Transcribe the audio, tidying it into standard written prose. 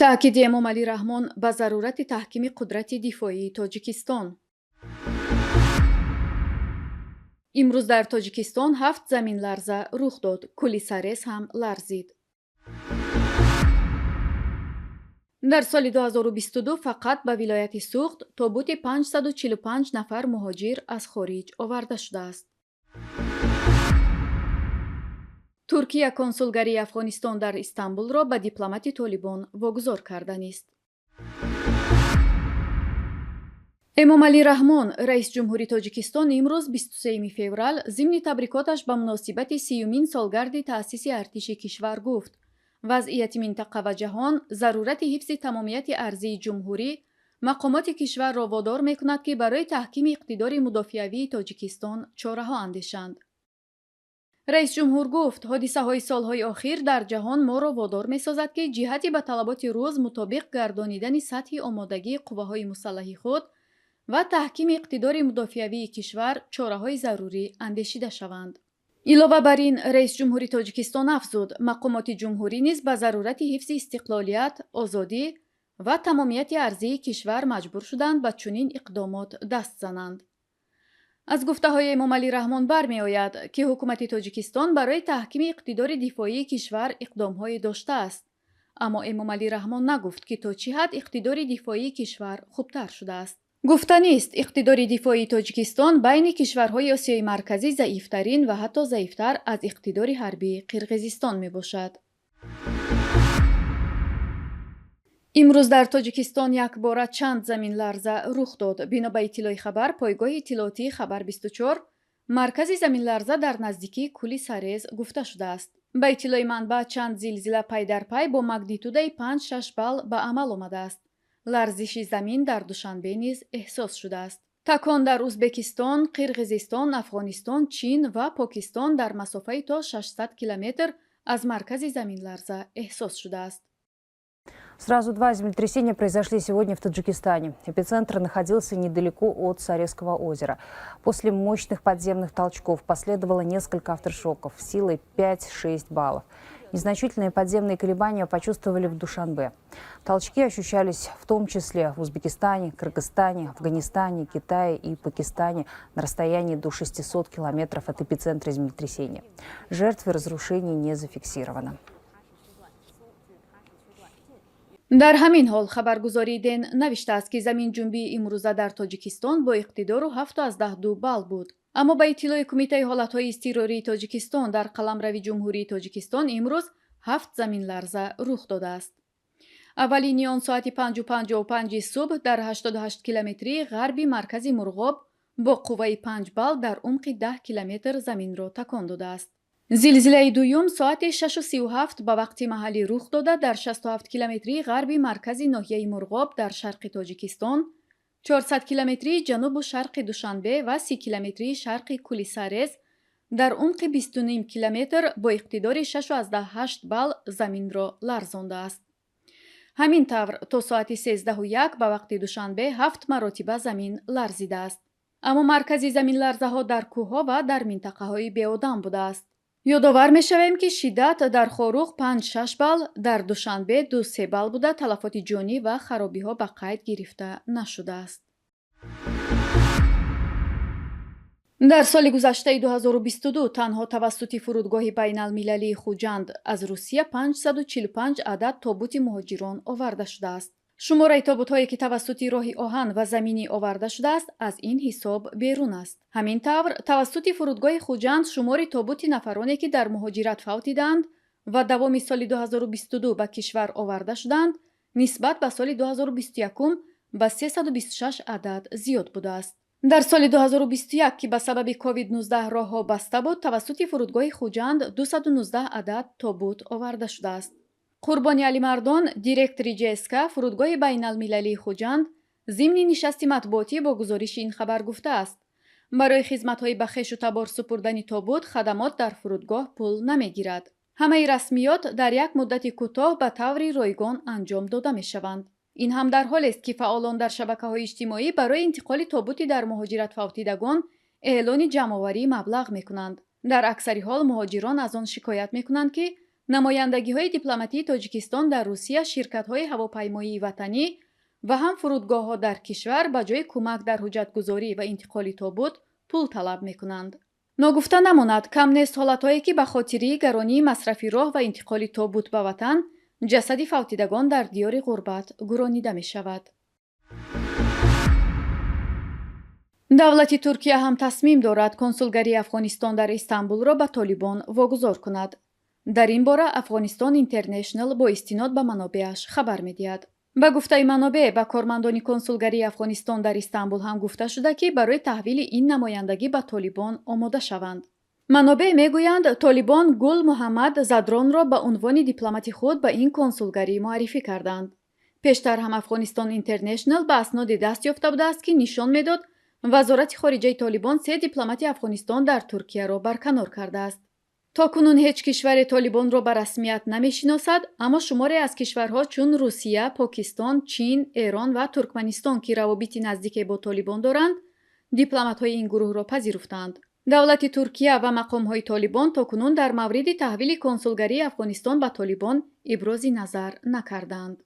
Таъкиди Эмомалӣ Раҳмон ба зарурати таҳкими қудрати дифоии Тоҷикистон. Имрӯз дар Тоҷикистон ҳафт заминларза рух дод, кӯли Сарез ҳам ларзид. Дар соли 2022 фақат ба вилояти Суғд тобути 545 нафар муҳоҷир аз хориҷ оварда шудааст. Туркия консулгарии Афғонистон дар Истанбулро ба дипломати Толибон вогузор карданист. Эмомалӣ Раҳмон, раисҷумҳури Тоҷикистон, имрӯз 23 феврал зимни табрикоташ ба муносибати 30-юмин солгарди таъсиси артиши кишвар гуфт: вазъияти минтақа ва ҷаҳон, зарурати ҳифзи тамомияти арзии ҷумҳурӣ мақомоти кишварро водор мекунад, ки барои таҳкими иқтидори мудофиавии Тоҷикистон чораҳо андешанд. Раисҷумҳур гуфт, ҳодисаҳои солҳои охир дар ҷаҳон моро водор месозад, ки ҷиҳати ба талаботи рӯз мутобиқ гардонидани сатҳи омодагии қувваҳои мусаллаҳи худ ва таҳкими иқтидори мудофиавии кишвар чораҳои зарурӣ андешида шаванд. Илова бар ин, раисҷумҳури Тоҷикистон афзуд, мақомоти ҷумҳурӣ низ ба зарурати ҳифзи истиқлолият, озодӣ ва тамомияти арзии кишвар маҷбур шуданд ба чунин иқдомот даст зананд. Аз гуфтаҳои Эмомалӣ Раҳмон бармеояд, ки ҳукумати Тоҷикистон барои таҳкими иқтидори дифоии кишвар иқдомҳое доштааст. Аммо Эмомалӣ Раҳмон нагуфт, ки то чӣ ҳад иқтидори дифоии кишвар хубтар шудааст. Гуфтанист, иқтидори дифоии Тоҷикистон байни кишварҳои Осиёи Марказӣ заифтарин ва ҳатто заифтар аз иқтидори ҳарбии Қирғизистон мебошад. Имрӯз дар Тоҷикистон якбора чанд заминларза рух дод. Бино ба иттилои хабар пойгоҳи иттилоотии Хабар 24, маркази заминларза дар наздикии кӯли Сарез гуфта шудааст. Ба иттилои манбаъ, чанд зилзила пай дар пай бо магнитудаи 5-6 балл ба амал омадааст. Ларзиши замин дар Душанбе низ эҳсос шудааст. Такон дар Узбекистон, Қирғизистон, Афғонистон, Чин ва Покистон дар масофаи то 600 километр аз маркази заминларза эҳсос шудааст. Сразу два землетрясения произошли сегодня в Таджикистане. Эпицентр находился недалеко от Сарезского озера. После мощных подземных толчков последовало несколько афтершоков силой 5-6 баллов. Незначительные подземные колебания почувствовали в Душанбе. Толчки ощущались в том числе в Узбекистане, Кыргызстане, Афганистане, Китае и Пакистане на расстоянии до 600 километров от эпицентра землетрясения. Жертв и разрушений не зафиксировано. Дар ҳамин ҳол хабаргузории Ден навиштааст, ки заминҷунбии имрӯза дар Тоҷикистон бо иқтидору 7,2 балл буд. Аммо ба иттилои Кумитаи ҳолатҳои изтирории Тоҷикистон дар қаламрави Ҷумҳурии Тоҷикистон имрӯз ҳафт заминларза рух додааст. Аввалини он соати 5:55 субҳ дар 88 километрии ғарби маркази Мурғоб бо қувваи 5 балл дар умқи 10 километр заминро такон додааст. Зилзилаи дуюм соати 6:37 ба вақти маҳаллӣ рух дода, дар 67 километрии ғарби маркази ноҳияи Мурғоб дар шарқи Тоҷикистон, 400 километрии ҷанубу шарқи Душанбе ва 30 километрии шарқи кӯли Сарез дар умқи 20,5 километр бо иқтидори 6,8 балл заминро ларзондааст. Ҳамин тавр, то соати 13:01 ба вақти Душанбе ҳафт маротиба замин ларзидааст. Аммо маркази заминларзаҳо дар кӯҳҳо ва дар минтақаҳои беодам будааст. Ёдовар мешавем, ки шиддат дар Хоруғ 5-6 балл, дар Душанбе 2-3 балл буда, талафоти ҷонӣ ва харобиҳо ба қайд гирифта нашудааст. Дар соли гузаштаи 2022 танҳо тавассути фурудгоҳи байналмилалии Хуҷанд аз Русия 545 адад тобути муҳоҷирон оварда шудааст. Шумораи тобутҳое, ки тавассути роҳи оҳан ва заминӣ оварда шудааст, аз ин ҳисоб берун аст. Ҳамин тавр, тавассути фурудгоҳи Хуҷанд шумори тобути нафароне, ки дар муҳоҷират фавтидаанд ва давоми соли 2022 ба кишвар оварда шуданд, нисбат ба соли 2021 ба 326 адад зиёд будааст. Дар соли 2021, ки ба сабаби COVID-19 роҳҳо баста буд, тавассути фурудгоҳи Хуҷанд 219 адад тобут оварда шудааст. Қурбони Алимардон, директори ҶСК фурудгоҳи байналмилалии Хуҷанд, зимни нишасти матбуотӣ бо гузориши ин хабар гуфтааст: барои хизматҳои ба хешу табор супурдани тобут хадамот дар фурудгоҳ пул намегирад. Ҳамаи расмиёт дар як муддати кӯтоҳ ба таври ройгон анҷом дода мешаванд. Ин ҳам дар ҳолест, ки фаъолон дар шабакаҳои иҷтимоӣ барои интиқоли тобути дар муҳоҷират фавтидагон эълони ҷамъоварии маблағ мекунанд. Дар аксари ҳол муҳоҷирон аз он шикоят мекунанд, ки Намояндагиҳои дипломатии Тоҷикистон дар Русия, ширкатҳои ҳавопаймоии ватанӣ ва ҳам фурудгоҳҳо дар кишвар ба ҷои кӯмак дар ҳуҷҷатгузорӣ ва интиқоли тобут пул талаб мекунанд. Ногуфта намонад, кам нест ҳолатҳое, ки ба хотири гаронии масрафи роҳ ва интиқоли тобут ба ватан ҷасади фавтидагон дар диёри ғурбат гуронида мешавад. Давлати Туркия ҳам тасмим дорад консулгарии Афғонистон дар Истанбулро ба Толибон вогузор кунад. Дар ин бора Афғонистон Интернешнл бо истинод ба манобеаш хабар медиҳад. Ба гуфтаи манобеъ, ба кормандони консулгарии Афғонистон дар Истанбул ҳам гуфта шуда, ки барои таҳвили ин намояндагӣ ба Толибон омода шаванд. Манобеъ мегӯянд, Толибон Гул Муҳаммад Задронро ба унвони дипломати худ ба ин консулгарӣ муаррифӣ карданд. Пештар ҳам Афғонистон Интернешнл ба асноде даст ёфта будааст, ки нишон медод, Вазорати хориҷаи Толибон се дипломати Афғонистон дар Туркияро барканор кардааст. То кунун ҳеҷ кишваре Толибонро ба расмият намешиносад, аммо шуморе аз кишварҳо чун Русия, Покистон, Чин, Эрон ва Туркманистон, ки равобити наздике бо Толибон доранд, дипломатҳои ин гурӯҳро пазируфтанд. Давлати Туркия ва мақомҳои Толибон то кунун дар мавриди таҳвили консулгарии Афғонистон ба Толибон ибрози назар накарданд.